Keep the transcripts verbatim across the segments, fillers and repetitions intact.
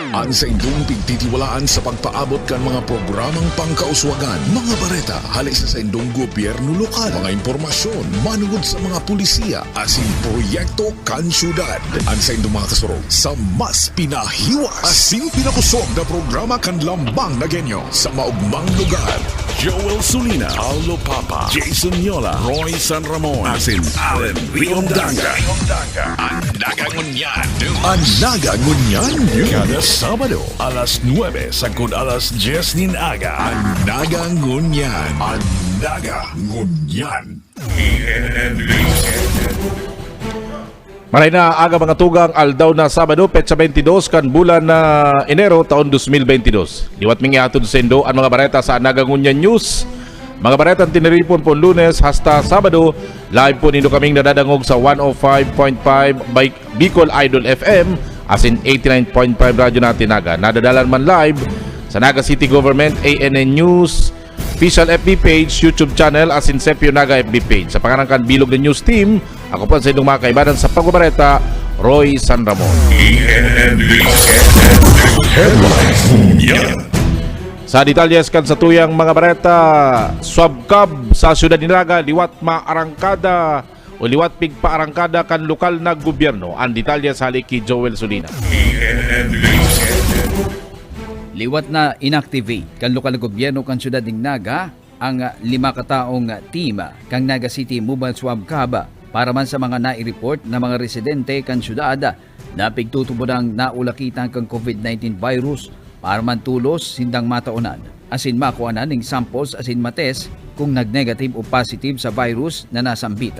An saindong pigtitiwalaan sa pagpaabot kan mga programang pangkauswagan, mga bareta hali sa saindong gobyerno lokal, mga impormasyon manungod sa mga polisiya asin proyekto kan syudad. An saindong mga kasurog sa mas pinahiwas asin pinakosog na programa kan Lambang na Genyo sa maogmang lugar. Joel Sulina, Paulo Papa, Jason Yola, Roy San Ramon, asin Allen Riondanga. An Naga Ngunyan. An Naga Ngunyan. Kada Sabado, alas nuebe sagkod alas dyes nin aga. An Naga Ngunyan. An Naga Ngunyan. Maray na aga, mga tugang, aldaw na Sabado, petsa twenty-dos kan bulan na Enero, taon dos mil twenty-dos. Liwat ming ihatod saindo an mga bareta sa Naga Ngunyan News. Mga baretang tiniripon po Lunes hasta Sabado, live po nindo kaming nadadangog sa one oh five point five by Bicol Idol F M, asin eighty-nine point five Radyo Natin Naga. Nadadalan man live sa Naga City Government, A N N News, official F B page, YouTube channel, asin Sepio Naga F B page. Sa pangaran kan bilog na news team, ako po ang saindong mga kaibanan sa pagbabareta, Roy San Ramon. E N N D Headlines Ngunyan. Sa detalyes kan satuyang mga bareta, swab cab sa siyudad ni Naga, liwat maarangkada o liwat pigpaarangkada kan lokal na gobyerno. An detalye sa hali ki Joel Sulina. E N N D Headlines. Liwat na inactivate kan lokal na gobyerno kan siyudad nin Naga ang lima kataong team kan Naga City Mobile Swab Cab para man sa mga nai-report na mga residente kan syudad na pigtutubodang naulakitan kan COVID nineteen virus para man tolos sindang mataonan asin makuanan ning samples asin matest kung nag-negative o positive sa virus na nasambit.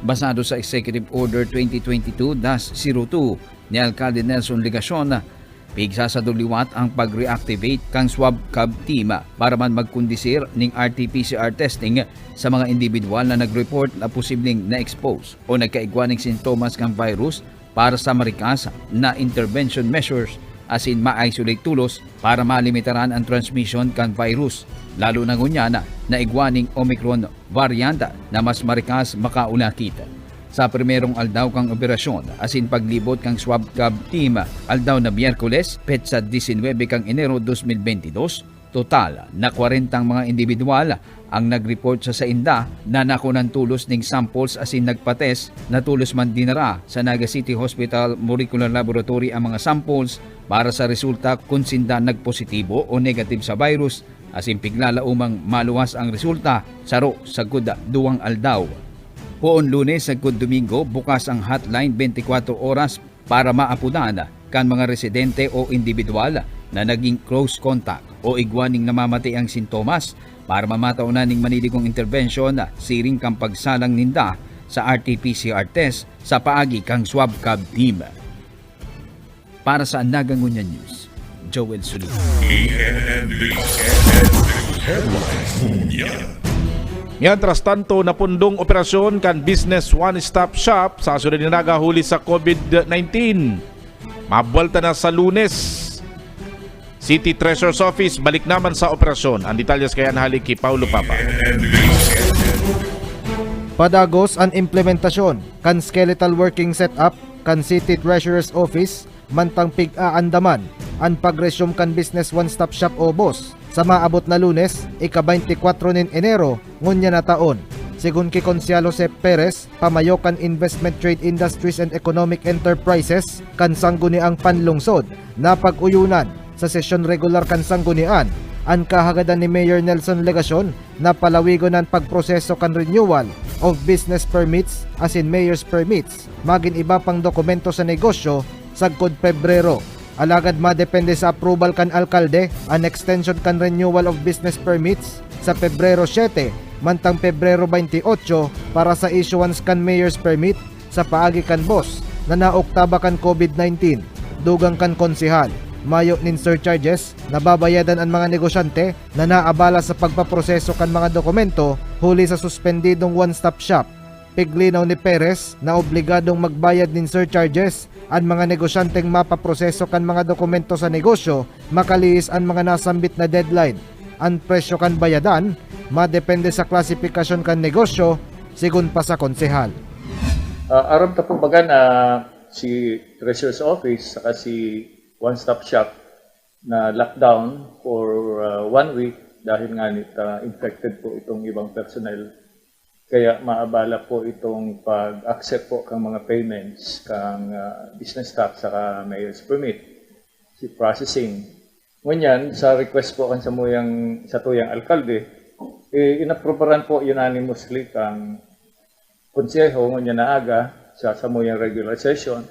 Basado sa Executive Order twenty twenty-two dash zero two ni Alcalde Nelson Legacion, pigsasadol liwat ang pag-reactivate kan swab cab team para man magkondisir ning R T P C R testing sa mga indibidwal na nag-report na posibleng na-expose o nagkaigwa ning sintomas kan virus para sa marikas na intervention measures asin ma-isolate tolos para malimitaran ang transmission kan virus, lalo na ngunyan na igwa ning Omicron variant na mas marikas makaulakit. Sa primerong aldaw kan operasyon asin paglibot kan swab cab team, aldaw na Miyerkules, petsa disinwebe kan Enero dos mil bentidós, total na kwarentang mga indibidwal ang nag-report sa sainda na nakunan tolos ning samples asin nagpa-test na tolos man dinara sa Naga City Hospital Molecular Laboratory ang mga samples para sa resulta kun sinda nagpositibo o negative sa virus asin piglalaomang maluwas ang resulta saro sagkod duwang aldaw. Poon Lunes sagkod Domingo, bukas ang hotline bente kwatro oras para maapodan kan mga residente o indibidwal na naging close contact o igwa ning namamati ang sintomas para mamataw na ning manidigong interbensyon siring kan pagsalang ninda sa R T P C R test sa paagi kan swab cab team. Para sa Naga Ngunyan News, Joel Solino. E N N D Headlines Ngunyan. Mientras tanto, napundong operasyon kan Business One Stop Shop sa siyudad ni Naga huli sa COVID nineteen. Mabuwalta na sa Lunes. City Treasurer's Office, balik naman sa operasyon. Ang detalyes kaya nahali ki Paulo Papa. Padagos an implementasyon kan skeletal working setup kan City Treasurer's Office mantang pig-aandaman an pag-resume kan Business One Stop Shop o BOSS sa maabot na Lunes, ika-bente kwatro nin Enero, ngunyan na taon. Segun ki Konsehal Jose Perez, pamayo kan Investment, Trade, Industries and Economic Enterprises kan Sangguniang Panlungsod, napag-uyonan sa sesyon regular kan Sanggunian an kahagadan ni Mayor Nelson Legacion na palawigon an pagproseso kan renewal of business permits asin mayor's permits, magin iba pang dokumento sa negosyo sagkod Pebrero. Alagad madepende sa approval kan alkalde an extension kan renewal of business permits sa Pebrero siete mantang Pebrero bente otso para sa issuance kan mayor's permit sa paagi kan BOSS na naoktaba kan COVID nineteen. Dugang kan konsehal, mayo nin surcharges na babayadan an mga negosyante na naabala sa pagpaproseso kan mga dokumento huli sa suspendidong one-stop shop. Piglinaw ni Perez na obligadong magbayad nin surcharges an mga negosyanteng mapaproseso kan mga dokumento sa negosyo makalihis an mga nasambit na deadline. An presyo kan bayadan madepende sa klasipikasyon kan negosyo, segun pa sa konsehal. Ah, aram ta po baga na si Treasurer's Office saka si one-stop shop na lockdown for uh, one week dahil nga nita infected po itong ibang personnel. Kaya maabala po itong pag-accept po kang mga payments kang uh, business tax saka mayor's permit, si processing. Ngunyan, sa request po kan samuyang, sa tuyang alkalde, eh, inaprubaran po unanimously kang konseho ngunyan na aga sa samuyang regular session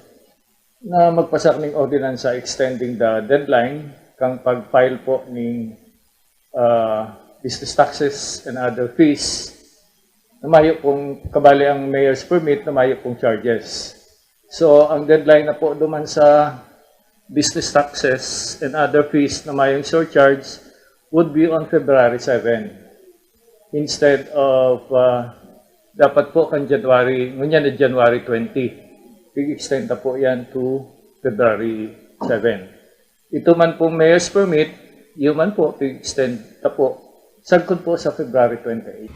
na magpasak ning ordinansa extending the deadline kang pag-file po ning uh, business taxes and other fees na mayo pong kabali ang mayor's permit na mayo pong charges. So, ang deadline na po duman sa business taxes and other fees na mayong surcharge would be on February seven. Instead of, uh, dapat po kan January, ngunyan na January twenty. Big extend na po yan to February seven. Ito man pong mayor's permit, yun man po, big extend na po. Sagkod po sa February twenty-eight.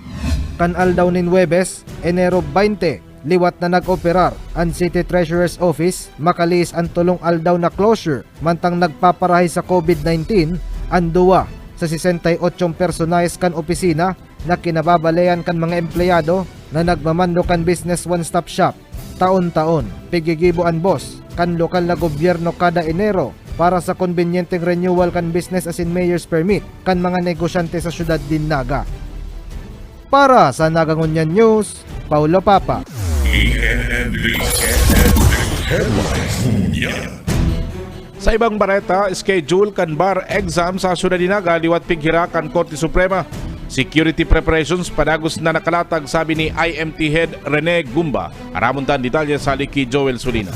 Kan aldaw nin Huwebes, Enero twenty, liwat na nag-operar an City Treasurer's Office, makaliis an tolong aldaw na closure mantang nagpaparahay sa COVID nineteen an duwa sa sesenta y ocho personahes kan opisina na kinababaleyan kan mga empleyado na nagmamando kan Business One Stop Shop. Taon-taon, pigigibo an boss kan lokal na gobyerno kada Enero para sa kombinyenteng renewal kan business asin mayor's permit kan mga negosyante sa syudad nin Naga. Para sa Naga Ngunyan News, Paulo Papa. Headlines Ngunyan. Sa ibang bareta, schedule kan bar exam sa syudad nin Naga liwat pighira kan Korte Suprema. Security preparations padagos na nakalatag, sabi ni I M T Head Rene Gumba. Aramon ta an detalye sa hali ki Joel Sulina.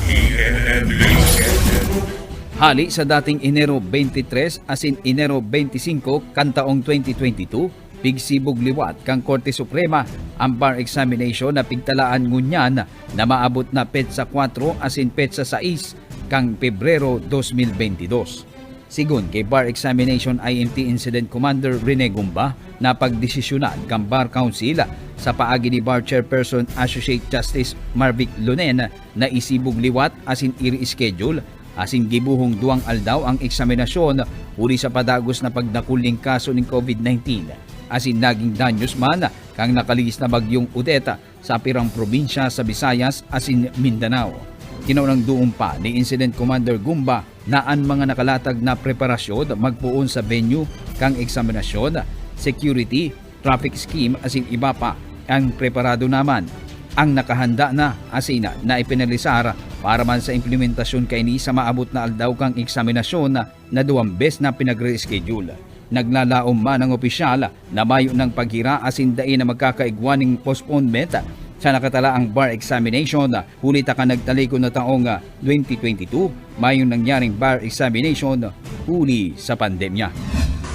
Hali sa dating Enero twenty-three asin Enero twenty-five kan taong twenty twenty-two, pigsibog liwat kan Korte Suprema ang bar examination na pigtalaan ngunyan na maabot na petsa kwatro asin petsa sais kan Pebrero dos mil bentidós. Sigon ki Bar Examination I M T Incident Commander Rene Gumba, napagdesisyonan kan Bar Council sa paagi ni Bar Chairperson Associate Justice Marvic Lonen na isibog liwat asin i-reschedule asin gibohong duwang aldaw ang eksaminasyon huli sa padagos na pagdakul nin kaso nin COVID nineteen asin naging danyos man kan nakalihis na Bagyong Odette sa pirang probinsya sa Visayas asin Mindanao. Kinaunang duon pa ni Incident Commander Gumba na an mga nakalatag na preparasyon magpoon sa venue kan eksaminasyon, security, traffic scheme asin iba pa. Ang preparado naman, ang nakahanda na asin naipinalisar para man sa implementasyon kaini sa maabot na aldaw kan eksaminasyon na duwang bes na pinagre-schedule. Naglalaom man ang opisyal na mayo nang paghira asin dai na magkakaigwa nin postponement sa nakatalaang bar examination, huli ta kan nagtalikod na taong twenty twenty-two, mayong nangyaring bar examination huli sa pandemya.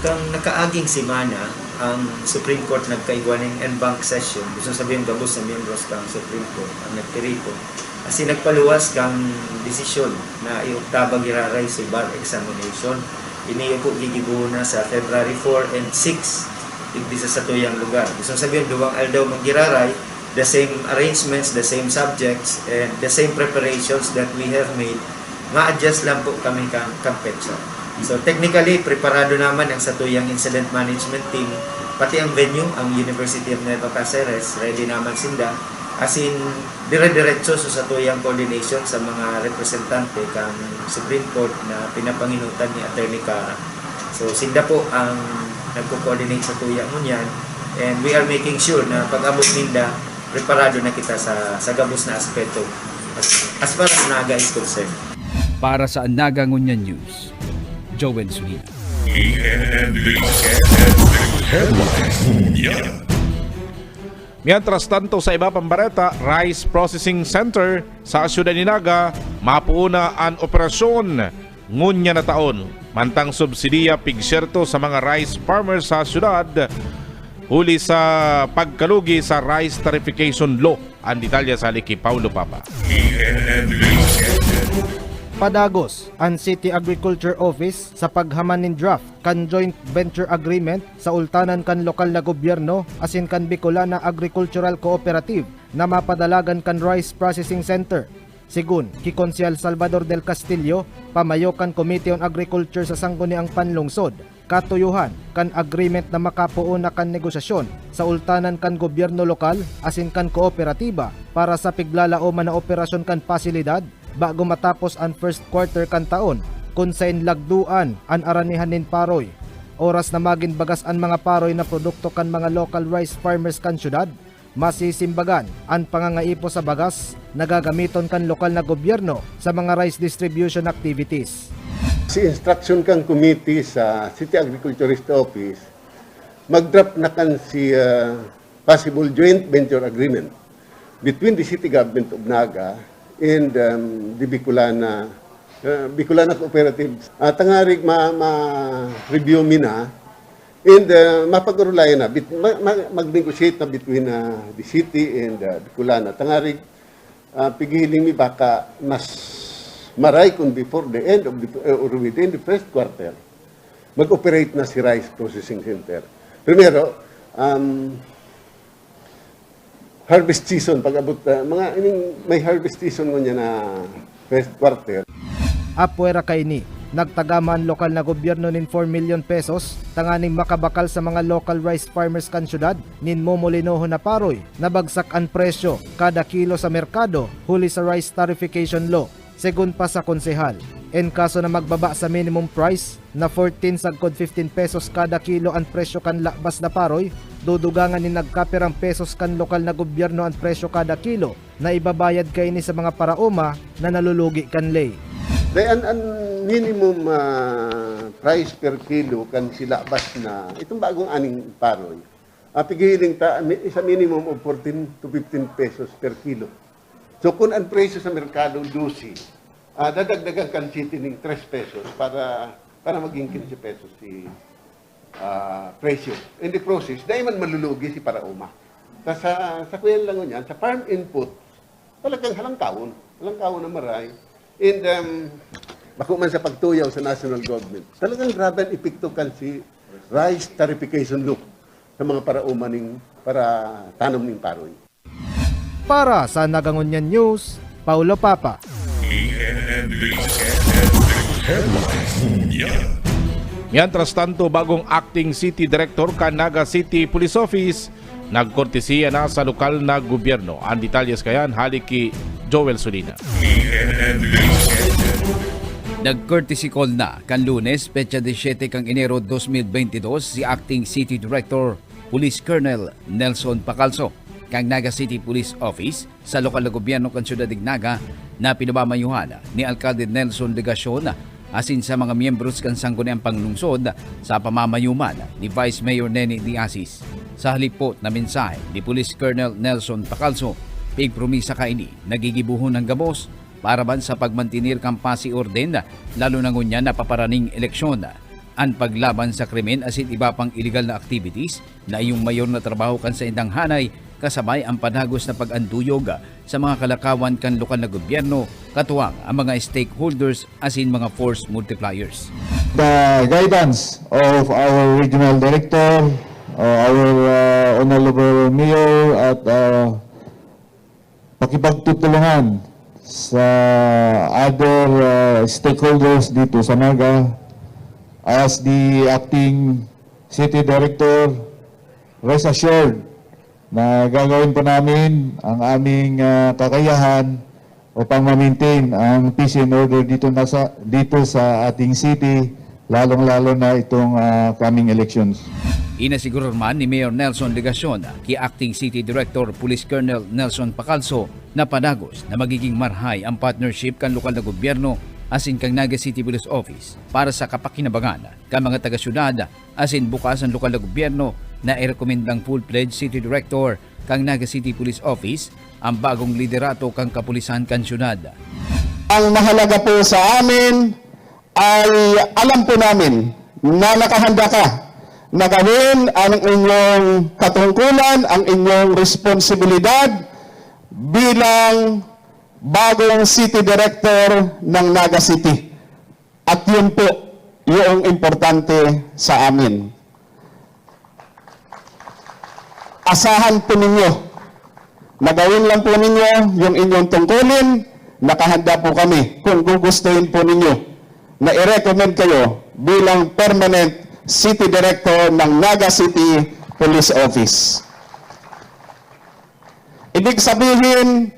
Kan nakaaging semana, ang Supreme Court nagkaigwa nin en banc session, gusto sabihin gabos na miyembros kan Supreme Court ang nagtiripon. Asin nagpaluwas kan desisyon na ioktaba giraray si bar examination. Ini po gigibohon na sa February four and six, digdi sa satuyang lugar. Gusto sabihin, duwang aldaw man giraray, the same arrangements, the same subjects, and the same preparations that we have made, ma-adjust lang po kami kan, kan petsa. So technically, preparado naman ang satuyang incident management team, pati ang venue, ang University of Nueva Caceres, ready naman sinda. Asin dire-diretso sa satuyang coordination sa mga representante kan Supreme Court na pinapanginutan ni Attorney Cara. So sinda po ang nagko-coordinate sa tuya ngunyan, and we are making sure na pag-abot ninda, preparado na kita sa, sa gabos na aspeto as, as far as Naga is concerned. Para sa Naga Ngunyan News, Joel Sulina. Headlines Ngunyan. Mientras tanto, sa iba pang bareta, Rice Processing Center sa siyudad ni Naga, mapuuna an operasyon ngunyan na taon. Mantang subsidiya pigsyerto sa mga rice farmers sa siyudad huli sa pagkalugi sa Rice Tariffication Law. An detalye sa hali ki Paulo Papa. Padagos an City Agriculture Office sa paghaman nin draft kan Joint Venture Agreement sa ultanan kan lokal na gobyerno asin kan Bicolana Agricultural Cooperative na mapadalagan kan Rice Processing Center. Sigun ki Konsehal Salvador del Castillo, Pamayo kan Committee on Agriculture sa Sangguniang Panlungsod, katuyohan kan agreement na makapoon na kan negosasyon sa ultanan kan gobyerno lokal asin kan kooperatiba para sa piglalaoman na operasyon kan pasilidad bago matapos an first quarter kan taon, kun saen lagdoan an aranihan nin paroy. Oras na magin bagas an mga paroy na produkto kan mga local rice farmers kan syudad, masisimbagan an pangangaipo sa bagas na gagamiton kan lokal na gobyerno sa mga rice distribution activities. Si instruction kan committee sa City Agriculturist Office, mag-draft na kan si, ah, possible joint venture agreement between the city government of Naga and, um, the Bicolana, uh, Bicolana Cooperatives. At tangarig ma-, ma-review mi na, and, uh, mapag-urulayan na, bit-, ma-, ma-, mag-negotiate na between, uh, the city and, uh, Bicolana. Tangarig, uh, pighihiling mi baka mas maray kung before the end of the, uh, or within the first quarter, mag-operate na si rice processing center. Primero, um, harvest season, pag-abot, ah, mga ining may harvest season ngunyan na first quarter. Apwera kaini, nagtagama an lokal na gobyerno nin four million pesos tanganing makabakal sa mga local rice farmers kan syudad nin momolinohon na paroy na bagsak an presyo kada kilo sa merkado huli sa rice tarification law. Segun pa sa konsehal, en kaso na magbaba sa minimum price na fourteen sagkod fifteen pesos kada kilo an presyo kan labas na paroy, dudugangan nin nagkapirang pesos kan lokal na gobyerno an presyo kada kilo na ibabayad kaini sa mga paraoma na nalulugi kan ley. Dai an, an minimum, ah, price per kilo kan si labas na itong bagong aning paroy, ah, pighihiling ta mi-, sa minimum of fourteen to fifteen pesos per kilo. So, kun an presyo sa merkado, dose, ah, dadagdagan kan city ning tres pesos para, para maging quince pesos si, ah, presyo. In the process, dai man malulugi si paraoma. Sa, sa, sa kuyan lang ngunyan, sa farm input, talagang halangkawon. Halangkawon na maray. And, um, bako man sa pagtuyaw sa national government, talagang grabe an epekto kan si rice tarification law sa mga paraoma ning, para tanom ning paroy. Para sa Nagangunyan News, Paulo Papa. Mientras tanto, bagong acting city director kan Naga City Police Office, nagkortesiya na sa lokal na gobyerno. Ang detalles kayan hali ki Joel Solina. Nag-courtesy call na kan Lunes, petsa disiyete kan Enero dos mil bente dos, si Acting City Director Police Colonel Nelson Pacalso kan Naga City Police Office sa lokal na gobyerno kan siyudad nin Naga na pinamamayuhan ni Alkalde Nelson Legacion asin sa mga miyembros kan Sangguniang Panlungsod sa pamamayuman ni Vice Mayor Neni de Asis. Sa halipot na mensahe ni Police Colonel Nelson Pacalso, pigpromisa kaini na gigibohon an gabos para man sa pagmantener kan pasi orden, lalo na ngunyan na paparaning eleksyon. An paglaban sa krimen asin iba pang illegal na activities na iyong mayor na trabaho kan saindang hanay, kasabay ang padagos na pag-anduyog sa mga kalakawan kan lokal na gobyerno, katuwang ang mga stakeholders asin mga force multipliers. The guidance of our regional director, uh, our, uh, honorable mayor at, uh, pakipagtutulungan sa other, uh, stakeholders dito sa Naga. As the acting city director, rest assured na gagawin po namin ang aming, uh, kakayahan upang ma-maintain ang peace and order dito na sa, dito sa ating city, lalong-lalo na itong, ah, coming elections. Inasigurar man ni Mayor Nelson Legacion ki Acting City Director Police Colonel Nelson Pacalso na padagos na magiging marhay ang partnership kan lokal na gobyerno asin kan Naga City Police Office para sa kapakinabangan kan mga taga-syudad, asin bukas an lokal na gobyerno na irekomendang full-fledged City Director kan Naga City Police Office ang bagong liderato kan kapulisan kan syudad. Ang mahalaga po sa amin ay alam po namin na nakahanda ka na gawin ang inyong katungkulan, ang inyong responsibilidad bilang bagong city director ng Naga City. At yun po yung importante sa amin. Asahan po ninyo na gawin lang po ninyo yung inyong tungkulin. Nakahanda po kami kung gugustuhin po ninyo na i-recommend kayo bilang permanent city director ng Naga City Police Office. Ibig sabihin,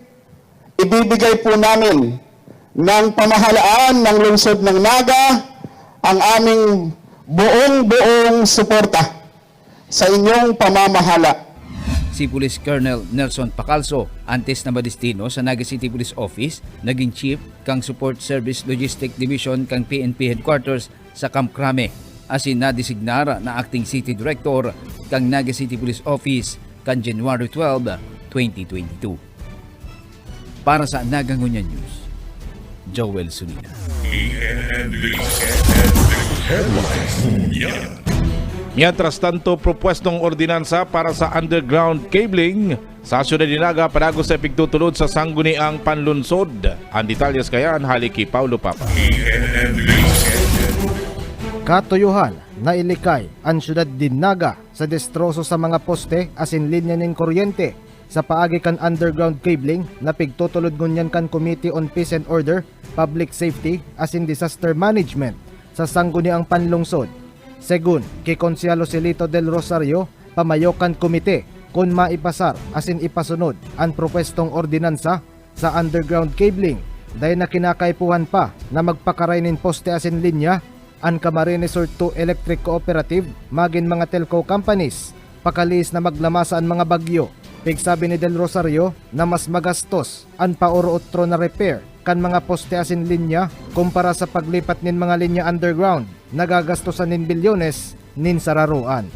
ibibigay po namin ng pamahalaan ng lungsod ng Naga ang aming buong-buong suporta sa inyong pamamahala. Si Police Colonel Nelson Pacalso, antes na madestino sa Naga City Police Office, naging chief kan Support Service Logistic Division kan P N P Headquarters sa Camp Crame, asin nadesignar na acting city director kan Naga City Police Office kan January twelve, twenty twenty-two. Para sa Naga Ngunyan News, Joel Sunina. Mientras tanto, propwestong ordinansa para sa underground cabling sa siyudad ni Naga padagos sa pigtutulod sa sangguniang panlunsod. Ang detalyes kayan hali ki Paulo Papa. Katuyohan, nailikay an siyudad nin Naga sa destroso sa mga poste asin linya nin kuryente sa paagi kan underground cabling na pigtutulod ngunyan kan Committee on Peace and Order, Public Safety asin Disaster Management sa sangguniang panlungsod. Segun ki Konsehal Joselito Del Rosario, pamayo kan komite kun maipasar asin ipasunod an propwestong ordinansa sa underground cabling, dai na kinakaipuhan pa na magpakaray nin poste asin linya an Camarines Sur two Electric Cooperative magin mga telco companies, pakalihis na maglamasa an mga bagyo. Pigsabi ni Del Rosario na mas magastos an paoro-otro na repair kan mga poste asin linya kumpara sa paglipat nin mga linya underground na gagastosan nin bilyones nin sararoan.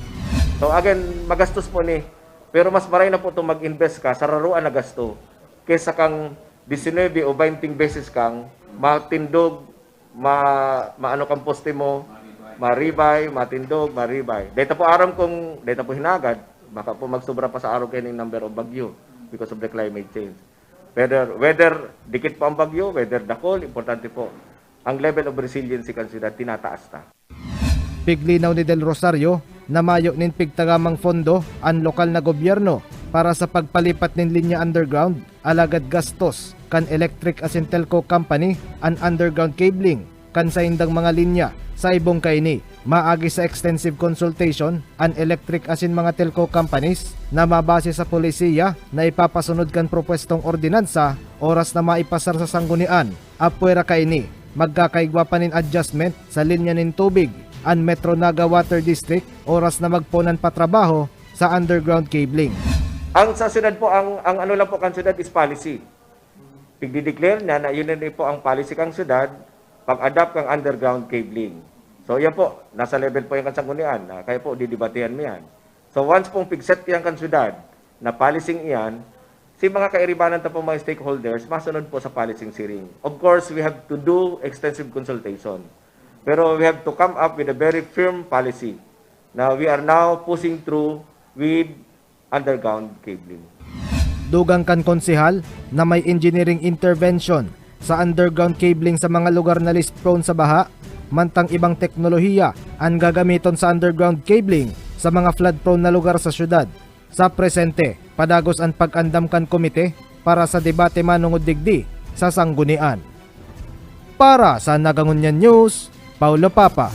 So again, magastos po ni, pero mas maray na po itong mag-invest ka sa raroan na gasto kesa kang disinebe o baynting beses kang matindog, ma, maano kang poste mo, maribay, matindog, maribay. Dahil po aram kung dahil po hinagad, baka po magsobra pa sa araw kayo ng number of bagyo because of the climate change. Whether, whether dikit po ang bagyo, whether dakol, importante po, ang level of resiliency kan siyudad tinataas ta. Piglinaw ni Del Rosario na mayo nin pigtagamang fondo an lokal na gobyerno para sa pagpalipat nin linya underground, alagad gastos kan electric asin telco company an underground cabling kan saindang mga linya. Sa ibong kaini, maagi sa extensive consultation an electric asin mga telco companies na mabase sa polisiya na ipapasunod kan propwestong ordinansa oras na maipasar sa sanggunian. Apwera kaini, magkakaigwa pa nin adjustment sa linya nin tubig an Metro Naga Water District oras na magponan pa trabaho sa underground cabling. Ang sa syudad po, ang, ang ano lang po kan syudad is policy. Pigdideclare niya na yun na po ang policy kang syudad, pag-adapt kang underground cabling. So yan po, nasa level po yan kan sanggunian, na kaya po didebatehan mo yan. So once pong pigset yan kan syudad na policy iyan, si mga kairibanan ta po mga stakeholders, masunod po sa policy siring. Of course, we have to do extensive consultation. Pero we have to come up with a very firm policy na we are now pushing through with underground cabling. Dugang kan konsehal na may engineering intervention sa underground cabling sa mga lugar na least prone sa baha, mantang ibang teknolohiya an gagamiton sa underground cabling sa mga flood-prone na lugar sa syudad. Sa presente, padagos an pag-andam kan komite para sa debate manongod digdi sa sanggunian. Para sa Nagangunyan News, Paulo Papa.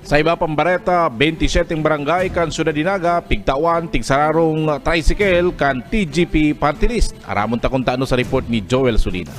Sa iba pang bareta, bentisiete barangay kan Syudad de Naga pigtawan tigsararong tricycle kan T G P Party List. Aramon ta kun taano sa report ni Joel Sulina.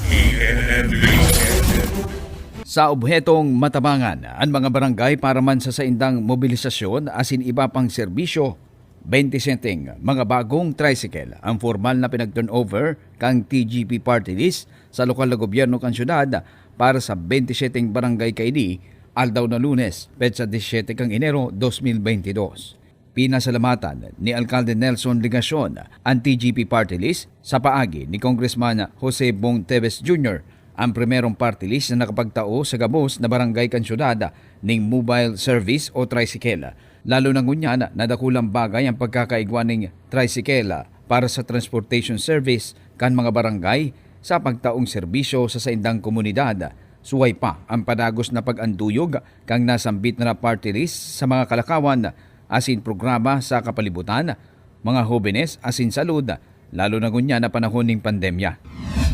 Sa obhetong matabangan an mga barangay para man sa saindang mobilisasyon asin iba pang serbisyo, bentisiete mga bagong tricycle ang formal na pinag-turnover kan T G P Party List sa lokal na gobyerno kan syudad para sa bentisiete barangay kaini, aldaw na Lunes, petsa disisiete kan Enero, dos mil bentidós. Pinasalamatan ni Alkalde Nelson Legacion an T G P Party List sa paagi ni Congressman Jose Bong Teves Junior, ang primerong party list na nakapagtao sa gabos na barangay kan syudad ning mobile service o tricycle. Lalo na ngunyan na dakulang bagay ang pagkakaigwa ning tricycle para sa transportation service kan mga barangay sa pagtaong serbisyo sa saindang komunidad. Suway pa ang padagos na pag-anduyog kan nasambit na party list sa mga kalakawan asin programa sa kapalibutan, mga hobenes asin salud, lalo na ngunyan na panahon ning pandemya.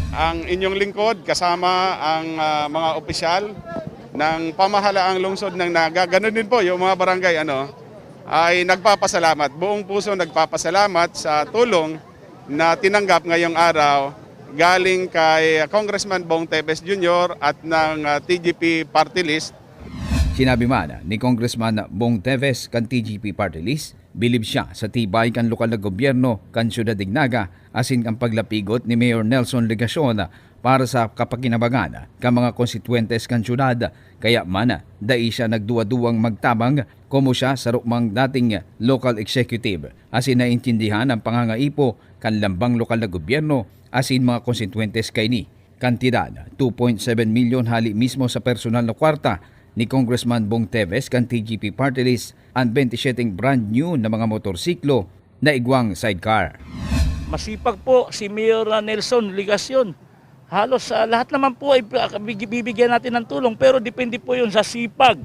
Ang inyong lingkod kasama ang, ah, mga opisyal ng pamahalaang lungsod ng Naga, ganun din po yung mga barangay, ano, ay nagpapasalamat, buong puso nagpapasalamat sa tulong na tinanggap ngayong araw galing kay Congressman Bong Teves Junior at ng, ah, T G P Party List. Sinabi man ni Congressman Bong Teves kan T G P Party List, bilib siya sa tibay kan lokal na gobyerno kan Syudad nin Naga asin kan paglapigot ni Mayor Nelson Legacion para sa kapakinabangan kan mga konstituyentes kan syudad. Kaya man, dai siya nagduwa-duwang magtabang komo siya sa rukmang dating local executive, asin naintindihan ang pangangaipo kan lambang lokal na gobyerno asin mga konstituyentes kaini. Kantidad, two point seven milyon hali mismo sa personal na kwarta ni Congressman Bong Teves kan T G P Party List, ang twenty-seven brand new na mga motorsiklo na igwang sidecar. Masipag po si Mayor, ah, Nelson Legacion. Halos, ah, lahat naman po ay, ah, big-, bibigyan natin ng tulong, pero depende po yun sa sipag.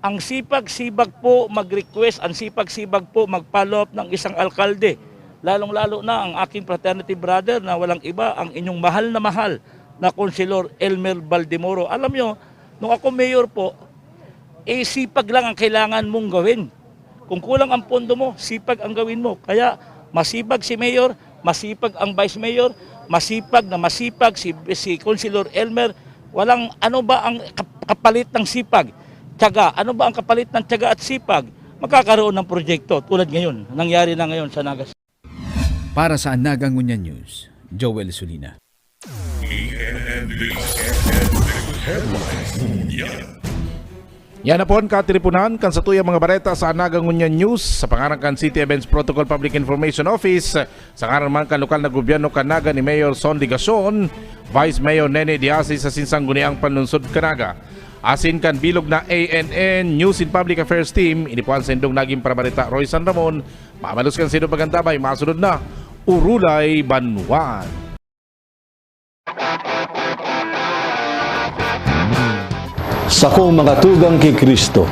Ang sipag-sibag po mag-request, ang sipag-sibag po mag-follow up ng isang alkalde. Lalong-lalo na ang aking fraternity brother na walang iba, ang inyong mahal na mahal na Konselor Elmer Baldemoro. Alam nyo, nung ako mayor po, eh, sipag lang ang kailangan mong gawin. Kung kulang ang pondo mo, sipag ang gawin mo. Kaya masipag si mayor, masipag ang vice mayor, masipag na masipag si, si Konselor Elmer. Walang, ano ba ang kap-, kapalit ng sipag? Tiyaga. Ano ba ang kapalit ng tiyaga at sipag? Magkakaroon ng proyekto tulad ngayon, nangyari na ngayon sa Naga City. Para sa Naga Ngunyan News, Joel Sulina. E N N News Headlines Ngunyan. Yan na po an katiriponan kan satuyang mga bareta sa Naga Ngunyan News. Sa pangaran kan City Events Protocol Public Information Office, sa ngaran man kan lokal na gobyerno kan Naga ni Mayor Son Legacion, Vice Mayor Nene Diasis asin Sangguniang Panlunsod kan Naga, asin kan bilog na A N N News and Public Affairs Team, ini po an saindong naging parabareta, Roy San Ramon. Mamalos kan saindong pag-antabay, masunod na Urulay Banwaan. Sakong mga tugang ki Cristo,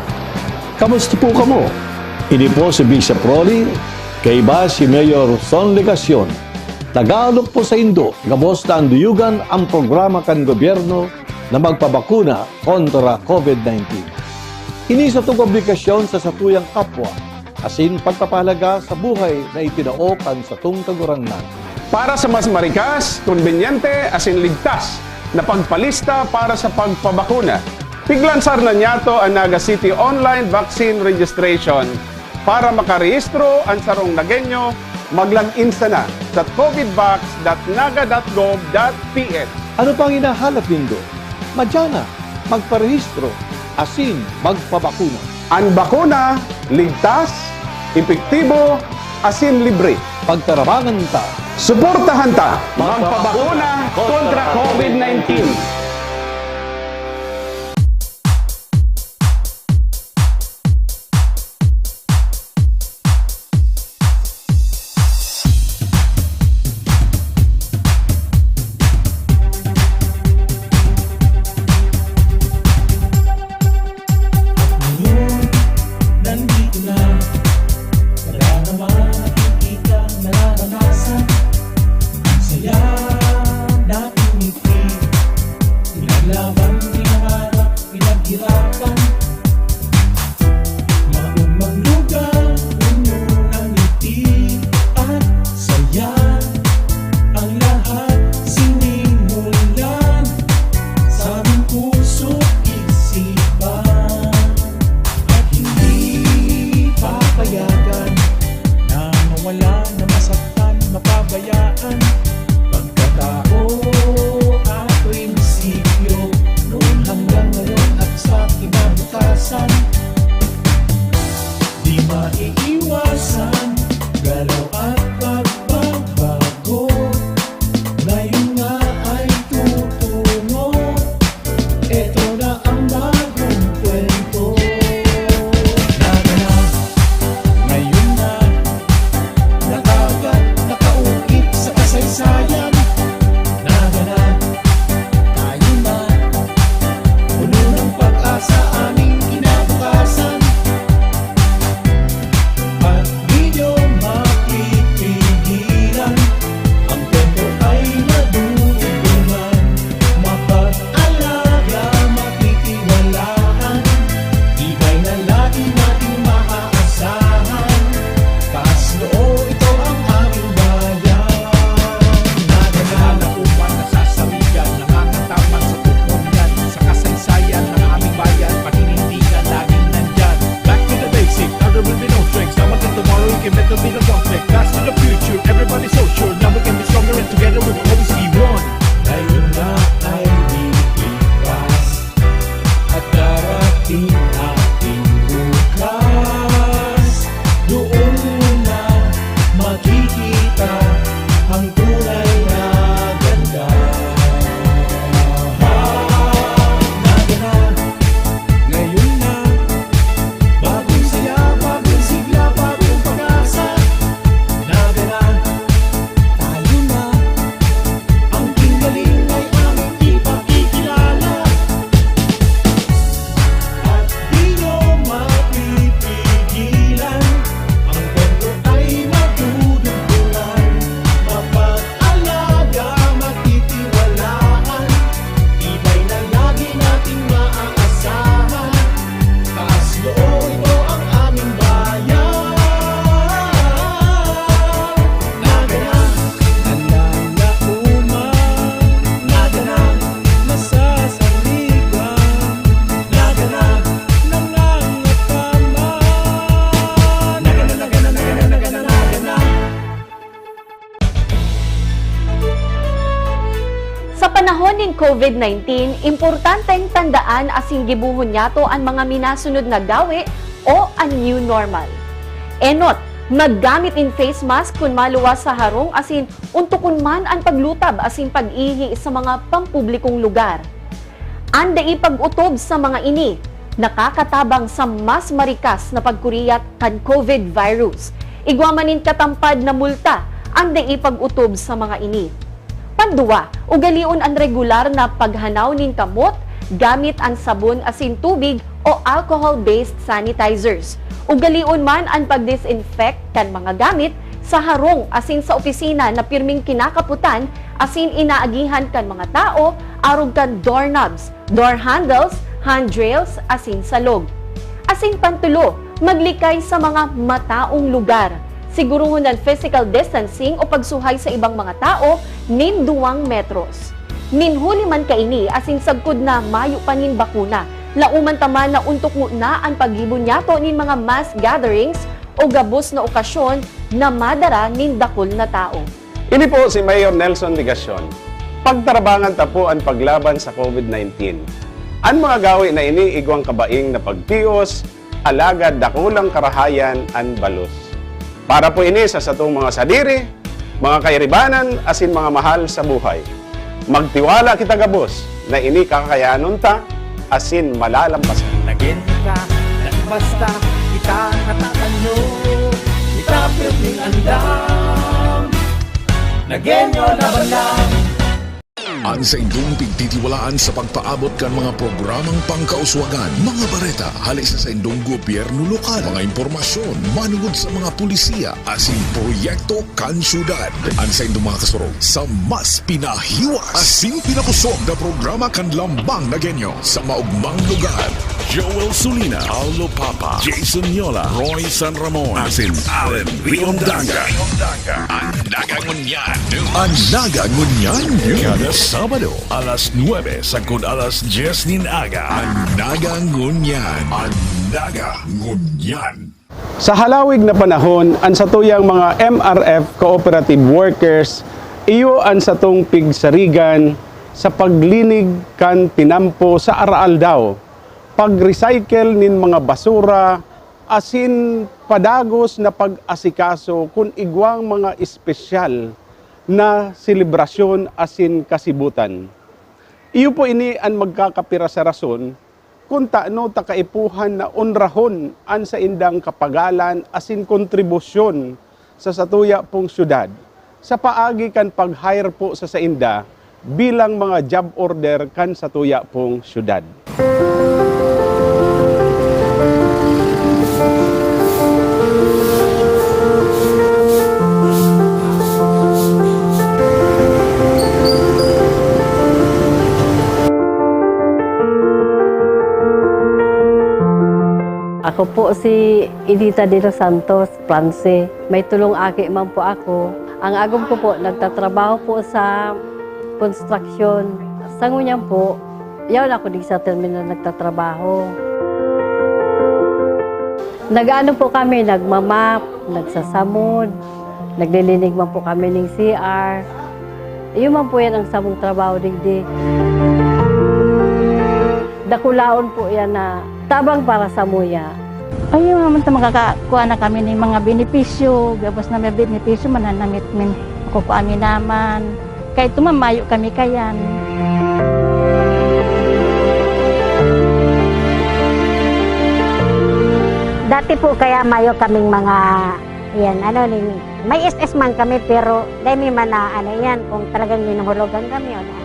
kamusta po kamo? Ini po si Bishop Rolly, kaiba si Mayor Son Legacion. Tagalog po saindo, gabos na an Duyugan, ang programa kan gobyerno na magpabakuna kontra COVID nineteen. Ini satong obligasyon sa satuyang kapwa, asin pagpapahalaga sa buhay na itinao kan satong Kagurangnan. Para sa mas marikas, kombinyente, asin ligtas na pagpalista para sa pagpabakuna, piglansar na niyato an Naga City Online Vaccine Registration. Para makarehistro an sarong Nagueño, mag-log in sana sa covid vax dot naga dot gov dot P H. Ano pang hinahalat nindo? Madya na, magparehistro, asin magpabakuna. An bakuna, ligtas, epektibo, asin libre. Pagtarabangan ta. Suportahan ta. Magpabakuna kontra covid nineteen. Ngayon, nandito na. Wala na makikita, nararanasan. Ang saya na tumipid. Pinaglaban, pinangarap, pinaghirapan. Maong maglugaw, puno ng ngiti at saya. Ang lahat sinimulan sa aming puso't isipan. At hindi papayagan na mawala, na masaktan, mapabayaan. Pagkatao at prinsipyo, Nin covid nineteen, importanteng tandaan asin gibohon niyato an mga minasunod na gawe o an new normal. Enot, maggamit nin face mask kun maluwas sa harong asin ontokon man an paglutab asin pag-ihi sa mga pampublikong lugar. An dai pag-otob sa mga ini nakakatabang sa mas marikas na pagkuriyat kan covid virus. Igwa man nin katampad na multa an dai pag-otob sa mga ini. Panduwa, ugalion an regular na paghanaw nin kamot gamit an sabon asin tubig o alcohol-based sanitizers. Ugalion man an pag-disinfect kan mga gamit sa harong asin sa opisina na pirming kinakapotan asin inaagihan kan mga tao arog kan doorknobs, door handles, handrails, asin salog. Asin pantulo, maglikay sa mga mataong lugar. Siguruhon an physical distancing o pagsuhay sa ibang mga tao nin duwang metros. Nin huli man kaini asin sagkod na mayo pa nin bakuna, laoman ta man na ontok ngona an paggibo niyato nin mga mass gatherings o gabos na okasyon na madara nin dakul na tawo. Ini po si Mayor Nelson Legacion. Pagtarabangan ta po an paglaban sa covid nineteen. An mga gawe na ini igwang kabaing na pagtios, alagad dakulang karahayan an balos. Para po ini sa satong mga sadiri, mga kairibanan, asin mga mahal sa buhay. Magtiwala kita gabos na ini kakayanon ta asin malalampasan. Nagin ka, nagbasta, kita natatanyo, kita pirming andam. Nagenyo laban lang. An saindong pigtitiwalaan sa pagpaabot kan mga programang pangkauswagan, mga bareta hale sa saindong gobyerno lokal, mga impormasyon manungod sa mga pulisiya asin proyekto kan syudad. An saindong mga kasurog sa mas pinahiwas asin pinapusog na programa kan Lambang Nagenyo sa maogmang lugar. Joel Sulina, Paulo Papa, Jason Yola, Roy San Ramon, asin Allen Riondaga. An Naga Ngunyan. An Naga Ngunyan. Kada Sabado, alas nuebe sagkod alas dyes nin aga. An Naga Ngunyan. An Naga Ngunyan. Sa halawig na panahon, an satuyang mga M R F cooperative workers, iyo an satong pigsarigan sa paglinig kan tinampo sa araaldaw, pag-recycle nin mga basura, asin padagos na pag-asikaso kun igwang mga espesyal na selebrasyon asin kasibutan. Iyo po ini an magkakapira sa rason kun tano ta kaipuhan na onrahon an saindang kapagalan asin kontribusyon sa satuya pong syudad, sa paagi kan pag-hire po sa sainda bilang mga job order kan satuya pong syudad. Ako po si Edita de los Santos, France. May tolong aki man po ako. Ang agom ko po, nagtatrabaho po sa konstruksyon. Sa ngunyan po, yaon ako di sa terminal nagtatrabaho. Nag-ano po kami, nagmamap, nagsasamod, naglilinig man po kami ning C R. Iyo man po yan ang samong trabaho digdi. Dakulaon po yan na tabang para samuya. Ay, naman ta makakakuha na kami ning mga benepisyo, gabos na may benepisyo, mananamit min, makukuha mi naman. Kay ito man, mayo kami kayan. Dati po kaya mayo kaming mga, yan, ano, ning, may S S man kami, pero dai mi man na, ano yan, kung talagang hinuhulugan kami, o na.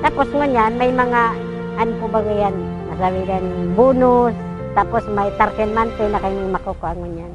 Tapos ngunyan, may mga, ano po ba yan, masabi yan, bonus, tapos may thirteen month pay na kami makukuha ngunyan.